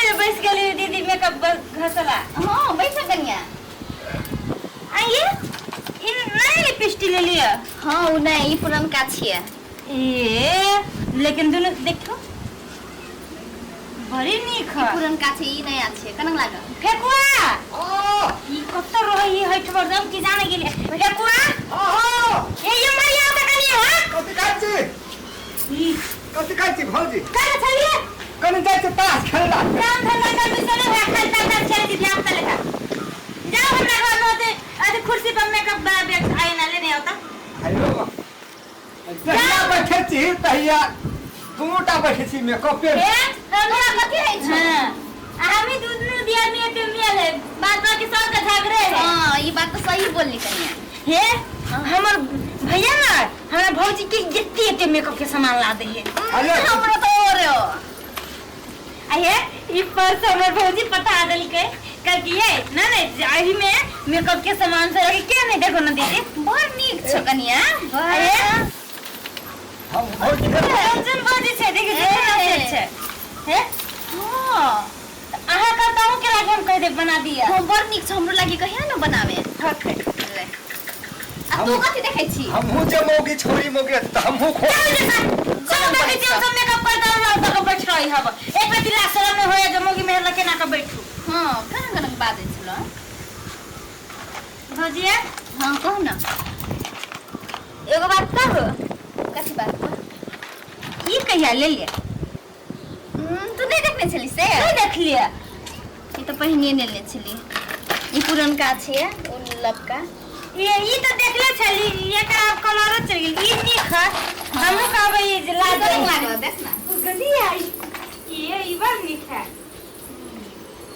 जे बैस गेली दीदी मेकअप घसला। हाँ, बैठ कनिया। आइए, इन नया लिपस्टिक ले लिया। हाँ, उ नहीं, ई पुरनका छियै। ए, लेकिन दुनू देखो बड़ी नीक है। पुरनका छै, ई नया छै। केना लागल? फेकुआ, ई कत रहै है ठोर दम की जाने गेले। फेकुआ, ए ये मरिया त कनी हां। कथी खाइ छी? ई कथी खाइ छी भौजी? कने छलिए? कनि जाइ छी ताश खेलला। काम धंधा कर बिसरे है, खाली ताश खेले छी ध्यान से लेखा। जाओ हमरा घर में होते अरे कुर्सी पर मेकअप बना बैठ आए ना लेने होता। हेलो, जहिया बैठे छी तहिया दुनूटा बैठे छी मेकअपे। ए तोरा कथी होइ छौ? हां, आ हमी दुनू दियादनी एते मेल है, बात बाकी सब के झगड़े है। हाँ, ई बात तो सही बोलली कनिया। हे, हमर भैया ना हमरा भौजी के एते एते मेकअप के सामान ला दे है। अरे। हमरो तो और हो। आ हे, ई पर्स हमर भौजी पठा देलकै, कहलकै ये ना ना एही में मेकअप के सामान सब रखे के नहीं। देखो ना दीदी। बड़ नीक छौ कनिया। अरे। हम भौजी के रंजन भौजी छै, देखी छै, केना सेट छै। हे हाँ। अहाँ करता हूँ के लागे हम कह दे बना दिया। हाँ, बड़ नीक छौ, हमरो लागी कहिया ना बनावे। ठीक है। ले। आ तू कथी देखै छी? हमहूँ जे मौगी छोरी मौगी रहती तऽ हमहूँ खो चलो देखै छी, हम सब मेकअप करता हूँ तक बैठ रही हब। एक बेर दिला शरम नहीं होया जे मौगी मेहर लके ना के बैठू। हाँ, केना केना बाजै छलो? भौजिया। हाँ, कहू ना। एगो बात कहू? कथी बात कहू? ई कहिया ले लिया? तू नहीं देखने छली से? नहीं देख लिया। ई तऽ पहिने ने लेने छली। ई पुरनका छै, ओ लबका। ये ई तो देखले छली, एकर आब कलरो चलि गेल। ई नीक है, हमहूँ कहबै ई जे ला केना दे। लागल देख ना। गली आई ये ई बड़ नीक है।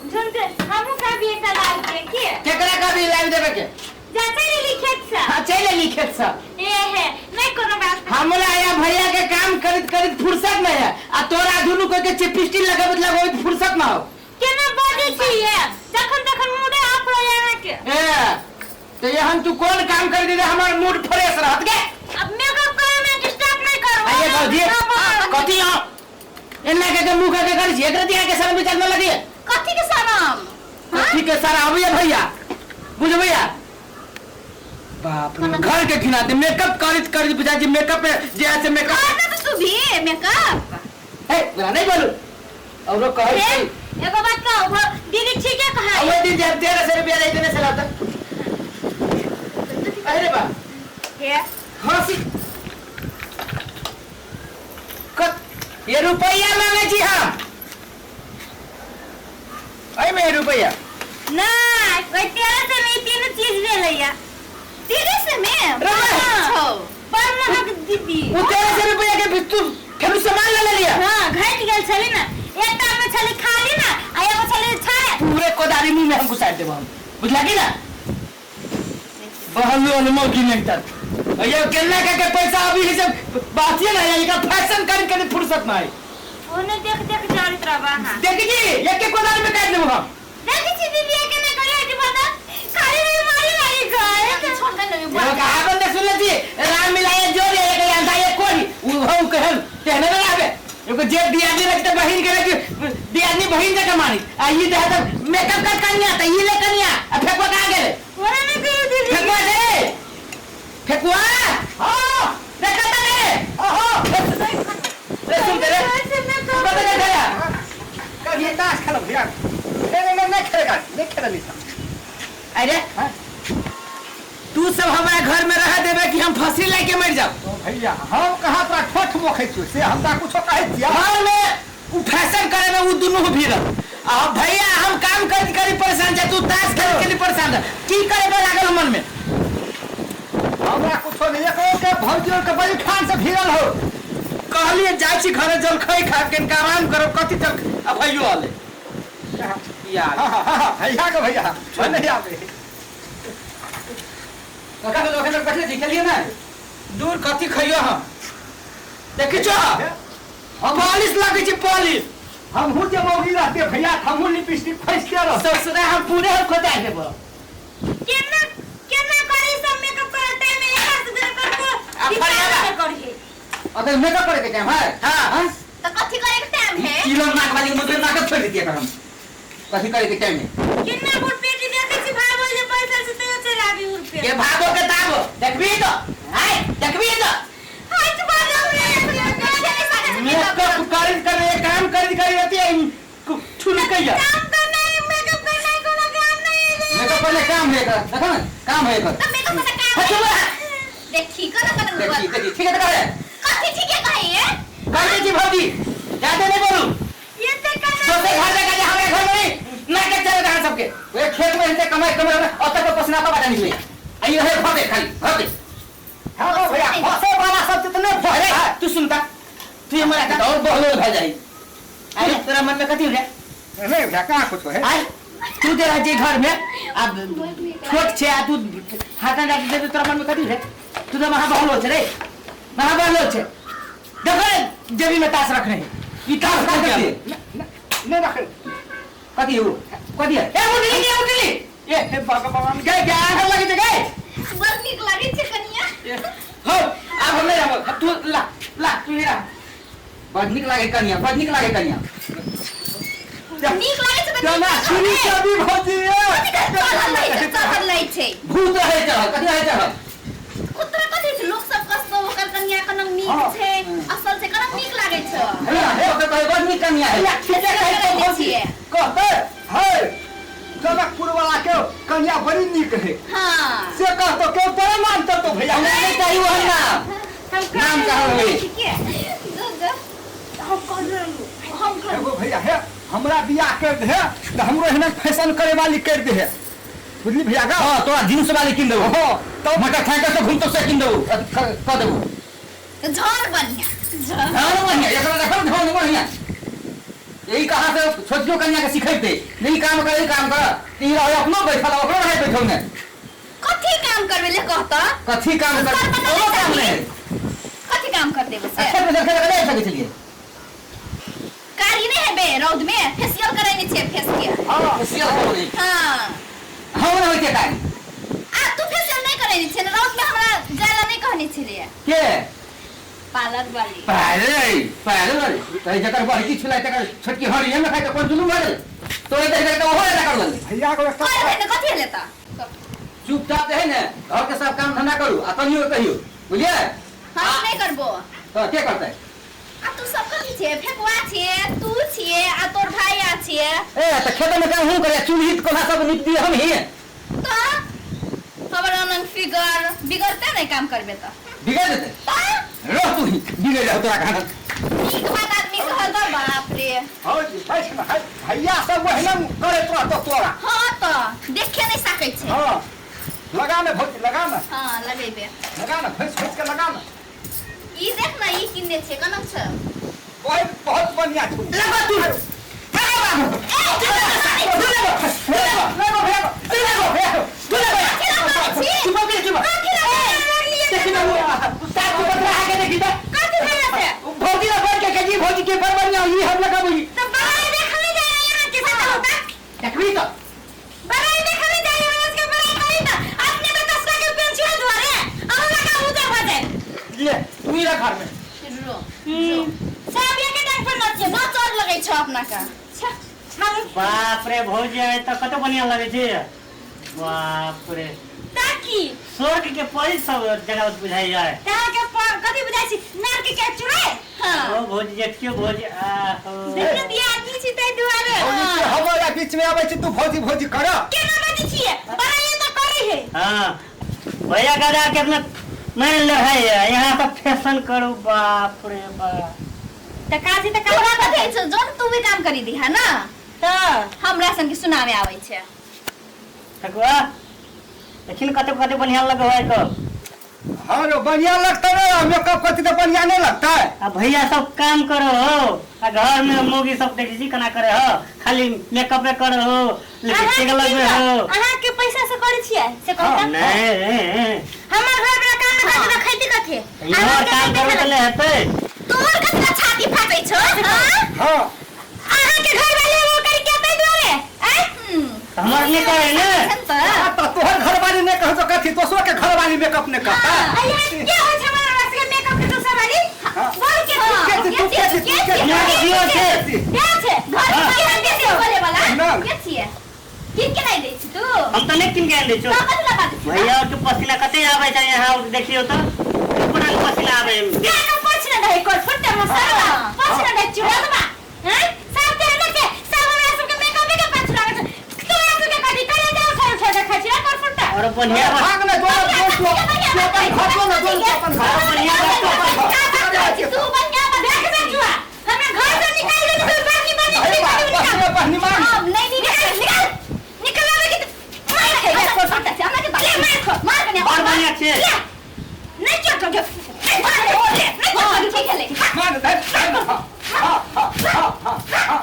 झुनके हमहूँ कहबी एकटा लाल के की केकरा कहबी लाबि देबे के? जा चलि एली खेत से। हाँ, चलि एली खेत से। ए हे, नहीं कोनो बात। हमरा या भैया के काम करत करत फुर्सत नहीं है, आ तोरा दुनू कोई के चिपस्टिक लगबैत लगबैत फुर्सत ना हो। केना बजै छी ये, जखन तखन मूडे ऑफ रहै अहाँके। ए तो ये हम तू कौन काम कर दे हमर मूड फ्रेश रहत गे? अब मेकअप करे में डिस्टर्ब नहीं करू। आइए भौजी, कथी हो एना के के मुंह के कर छी, एकरा दिया के शर्म विचार न लगी? कथी के शरम? कथी के शरम अबैया भैया? बुझ भैया, बाप रे, घर के घिना दे। मेकअप करत करत बुझा जी मेकअप पे जे ऐसे मेकअप कर दे तू भी मेकअप। ए बुरा नहीं बोलू औरो कहै हे, छी। एगो बात कहू दीदी? ठीक है कहा। ओइ दिन जब 1300 रुपया रही देने से लाता। अरे बा। हे। हंसी कत ये रुपया मांगे छी हम, एहि में रुपया। नहीं, ओइ 1300 में ई तीनू चीज भेलैया। 1300 में? रे बा। छौ। बड़ महग दीदी। वो 1300 रुपया के भी तू फेर सामान ले लिया? हाँ, घट गेल छली ना। एकटा में छली खाली ना, आ एगो छली छाड़े। पूरे कोदारी मुंह में हम घुसा देबो हम, बुझला की ना? बहलो अनमो की नहीं तर ये केना के के पैसा अभी ही सब बातिए ना है, इनका फैशन कर कर फुर्सत ना है। ओने देख देख जाइत रहबा अहाँ। देख जी, एक के कोदारी में काट देबो हम। देखै छी दीदी के ना करे कि बता खाली में मारी मारी गए। छोड़ दे ना। ये कहा बंदे सुन ले जी, राम मिलाए जोड़ी एक अंधा एक कोड़ी उ हौ कहल तेहने ना आवे। एगो जे दियादनी रख त बहिन के रख, दियादनी बहिन जका मानी। आ ई दे त मेकअप कर कनिया त ई ले कनिया। आ फेकुआ कहाँ गेले? ओने नहीं कहियो दीदी। फेकुआ दे, फेकुआ। हाँ। देखा त रे। आहा। रे सुन रे, तू बता दे गया। कभी ताश खेलब भैया? नहीं नहीं नहीं, नहीं खेलेगा, नहीं खेलली। अरे तू सब हमारा घर में रह देबे कि हम फंसी लेके मर जाओ? तो भैया, हम कहाँ तोरा ठोठ मोखै छियौ से? हम तऽ कुछो कहै छियै। घर में उ फैशन करे में उ दुनू भीड़, आ भैया हम काम करी करी परेशान छै, तू ताश खेल के लिए परेशान रह। की करे बा लागल मन में? हमरा कुछो नहीं, एको के भौजियो के बड़ी खान से भिड़ल हो। कहलिए जाइ छी घरे जलखै खा के इनका आराम करब, कथी जल आ भैयो आले यार। हाँ हाँ हाँ, भैया के भैया नहीं आबे। कखन कखन तक बैठले छी, खेलिए ना दूर, कथी खइयो हम? देखै छो, पॉलिश लगै छै, पॉलिश। हमहूँ जे मौगी रहते भैया, हमहूँ लिपस्टिक फैसते रह। ससुरा हम पूरे हम खोदा देबो। केना केना करी सब मेकअप करे टाइम में एक हाथ से करको। आ फरियाबा। करी। अगर मेकअप करे के टाइम है? तो कथी करे के टाइम है? किलो नाक वाली के मुझे नाक छोड़ दी। देतियै एकर हम कथी करे के टाइम में कितना गुड़ पेटी देखै छी भागो जे पैसा से तैयो चलि आबी उड़ के भागो के ताबो देखबी तो आय देखबी तो हट बाजो रे मेकअप कर कर एक काम कर कर रहती है ठुल के जा काम करना है मेकअप करना है कोनो काम नहीं है मेकअप करने काम है एकर देखो ना काम है एकर तऽ मेकअप करना काम हट चुप रह। देखी कोना कोना देखी देखी ठीक है तो करे कथी ठीके कहैए कर दे भौजी ज्यादा नहीं बोलू ये ते करना दोसर घर जाकर हमारे घर में नहीं नाटक चल रहा है सबके वे खेत में इनसे कमाई कमाई और तक पसीना का बाटा निकले आई रहे घर दे खाली घर दे हाँ हाँ भैया फंसे वाला सब जितने अरे फंसे तू सुनता तू हमारा और बहलोल भा जाई अरे तेरा मन में कथी हो रे नहीं भैया कहाँ कुछ है आय तू तेरा जे घर में अब छोट छे आ तू हाथ ना डाल दे तोरा मन में कथी रे तू तो महा बहलोल छे रे महा बहलोल छे देखो रे जेबी में ताश रख रहे ई ताश रख के नहीं रख कथी हो कथी है ए उठली ए उठली ए हे भगवान गए गए आग लगी छे गए बड़ नीक लागै छै कनिया हो आब हम नहीं रहब तू ला ला तू ही रह बड़ नीक लागे कनिया बड़ नीक लागे कनिया नीक लागै छै तऽ चना नीक छुरी लागै छै। चबी भौजी कथी कहै चढ़ल रहै छै चढ़ल रहै छै भूत रहे चढ़ल कथी रहे चढ़ल कुत्रा कथी छै लोक सब कसतो ओकर कनिया कना नीक हाँ। छै असल छै कना नीक लागै छै हे हे ओकर कहे बड़ नीक कनिया है ठीके कहै करै भौजी छियै। कहते है जनकपुर वाला के कन्या बड़ी नीक है हाँ से कहतो के बड़ा मानतो तो भैया हमरा नहीं चाहिए वहन नाम हम नाम कहल होई ठीके जो जो हम कर रहलू हम कर एगो भैया हे हमरा बियाह कर दे तऽ हमरो एहन फैशन करे वाली कर दे बुझली भैया गा हां तोरा जींस वाली किन देबो हो तो मोटरसाइकिल से घूमतो से किन देबो क देबो तऽ झड़ बढ़िया झड़ धान बढ़िया एकरा देखल धान बढ़िया यही कहाँ से छोटियो कन्या के सिखेते नहीं काम कर ई काम कर ई रहे अपनो बैठल ओकरो रहे बैठल ने कथी काम करबे ले कहता कथी काम कर कर पता कोनो काम नहीं नहीं कथी काम कर देबो से अच्छा पैसा खेल के सकै छलिए कारी नहीं हेबे रौद में फेशियल करेने छियै फेस के हाँ फेशियल हो गई हाँ हम नहीं होइते कारी आ तू फेशियल नहीं करेने छियै ने रौद में हमरा जाय ला नहीं कहने छलियै के पार्लर वाली पारे पारे वाली तै जकर बड़की छुलाई तकर छोटकी हरिये में खाइ त कोन जुलुम भऽ गेलै तोरे देख देख के ओहो एना कर लगलै भैया को एकटा कर ने कथी हेले तऽ चुपचाप जे है ने घर के सब काम धंधा करू आ कनियो के कहियो बुझलियै हम नहीं करबो तऽ के करतै आ तू सब कथी छियै फेकुआ छियै तू छियै आ तोर भाई आ छियै ए तऽ खेत में काम हम करे चूल्ही कोल्हा सब नीप दिए हम ही तऽ हमर अनंग फिगर बिगड़ते नहीं काम करबे तऽ बिगड़ जेतै तऽ रह तू ही बिगड़ जाओ तोरा खाना नीक बात आदमी कहल तऽ बाप रे भौजी फैशन है भैया सब ओहिना करैत रहतो तोरा हाँ तऽ देखे नहीं सकै छै हाँ लगा ने भौजी लगा ने हाँ लगेबे लगा ने फैस फैस के लगा ने ई देख न ई किनने छियै कनक छै बहुत बहुत बढ़िया छौ लगा तू लगा बाबू ए, लगो भैया लगो भैया कथी लगाबै छी? चुप हो चुप कथी लगाबै देखी ना सात पत्र आगे देखी त कथी भेल से भौजी ना बढ़ के कही भौजी के बड़ बढ़िया ई हम लगाबो तो बड़ाई देखले जाए यहाँ के साथ होता देखबी तो बड़ाई देखले जाए हमरा के बड़ाई करी त अपने तो तस्का के पेंसिल दुआरे अब लगा उधर बजे ले तू ही रख घर में रो सब एक टांग पर नचे न चोर लगै छौ अपना का हम बाप रे भौजी आइ तऽ कते बढ़िया लगै छै बाप रे ताकि स्वर्ग के परी सब जगह बुझाइ जाय तहाँ के कथी बुझाइ छी नारके के चुड़ै हाँ ओ भौजी जेठियो भौजी आहो देखियो दिया आदमी छी ताहि दुआरे भौजी के हमरा बीच में आबै छी तू भौजी भौजी कर केना बजै छियै बड़ाई तऽ करै है हाँ भैया गदा केतना नहीं लड़ाई है यहाँ पर फैशन करू बाप रे बाप तऽ काजी तऽ तोरा काम कथी छौ जोन तू भी काम करी दिहा ना तऽ हमरा सन के सुनावे आबै छै ठकुआ देखिन कते कते बढ़िया लगो है को हाँ रो बढ़िया लगता रे मेकअप कथी तो बढ़िया नहीं लगता है आ भैया सब काम करो हो आ घर में मोगी सब देखी छी केना करे हो खाली मेकअप करो हो लिपस्टिक लगबे हो अहाँ के पैसा से करै छियै से कहू तऽ नहीं हमर घर वाला काम नहि करतै तऽ खैती कथी इहो काम करबे तऽ नहि हेतै तोहर कतना छाती फाटै छौ हाँ हाँ अहाँ के घर वाले वो करी के ताहि दुआरे आँय? हमर नहि करे ने छन तऽ हाँ, तो तोहर घरवाली नहीं कहो तो कथी दोसरो के घरवाली मेकअप नहीं करता अइया के होइ छै हमरा वाला के मेकअप के दोसर वाली हाँ। बोल के हाँ। के छी, तू के छी, तू के छी? हमरा के दियो छै के छै घर के के छै हम तऽ नहि कीन के आनि दै छौ। तऽ कथी लए बाजै छी? भैया के पसीना कते आबै छै यहाँ देखियौ तऽ पुरान पसीना आबै। क्या का पोछ ना दे कोर फुट्टा मसाला पोछ ना दे चुड़लबा हैं सब तेरे के सब हमरा सब के मेकअप के पाछ लागत छै। तोरा सब के कथी करे जाओ छोड़ छोड़ के खाइ छी कोर फुट्टा। और बढ़िया भाग ने जो जो तू अपन खतो ना जो तू अपन खा। बढ़िया तू बढ़िया बा। देख बे जुआ हमरा घर से निकाल दे तो बाकी बाकी अरे बा निकाल बहनी मान। हाँ, नहीं नहीं निकाल निकाल निकाल के मार मार खा खा फुट्टा छै हमरा के ले मार खो मार कने और बढ़िया छै। ले नहीं चोट कर नहीं मार ले नहीं हां चोट ठीक है ले। मान दे हां हां हां हां हां।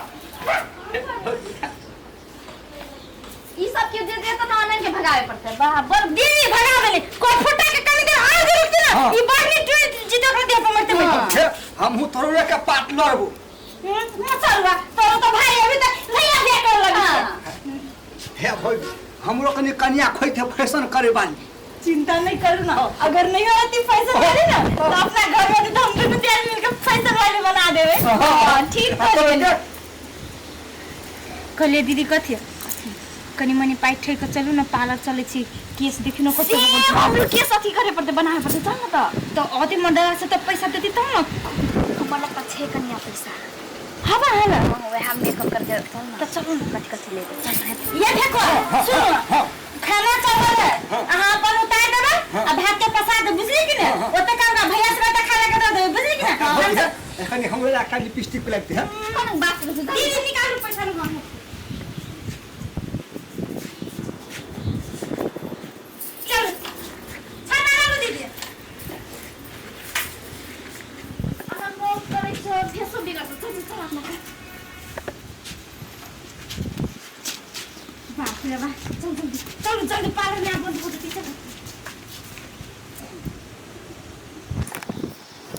ई सब के जे जे त ना के भगावे पड़ते बा बड़ दीदी भगा देले कोर फुट्टा के कनी देर और देर रुकते ना हाँ। ई बाढ़नी टूट जीते ओकरा देह पर मरते मरते। हे हमहू तोरे के पार्टनर हो। मसलवा तोरो तो भाई अभी तक भैया भैया कर लगी हां हे भाई हमरो कनी कन्या खोइथे फैशन करे बानी। चिंता नहीं करो ना अगर नहीं होती फैशन वाली ना तो अपना घर में तो हम दोनों चार मिलकर फैशन वाले बना देवे। हां ठीक कर। कहलिए दीदी कथी कनी मनी पाइ ठेक के चलू ना पार्लर चलै छी केस देखियो ना कते से हमरो केस अथी करे पड़ते बनावे पड़ते चल ना त। तो अति मंडला से तो पैसा देती तब ना। हमर लग त छै कनिया पैसा। हवा है ना। हां वह हम मेकअप करके चल ना। तो चलू ना। कथी कथी लेबे चल ना। ये देखो सुनो हां खाना चावल है अहाँ अपन उतार देबै आ भात के पसा दे बुझली कि ने ओते काम का भैया से त खाना के दऽ देबै बुझली कि ने। हां कनी हमरो एकटा लिपस्टिक लगते है। कोन बात बुझ दीदी निकालू पैसा लू हम चल छाना लाबू दीदी। अहाँ मोह करै छो फेसो बिगड़ चल चल अपना। बाप रे बाप चल जल्दी चल जल्दी पार्लर में अपन बहुत चल।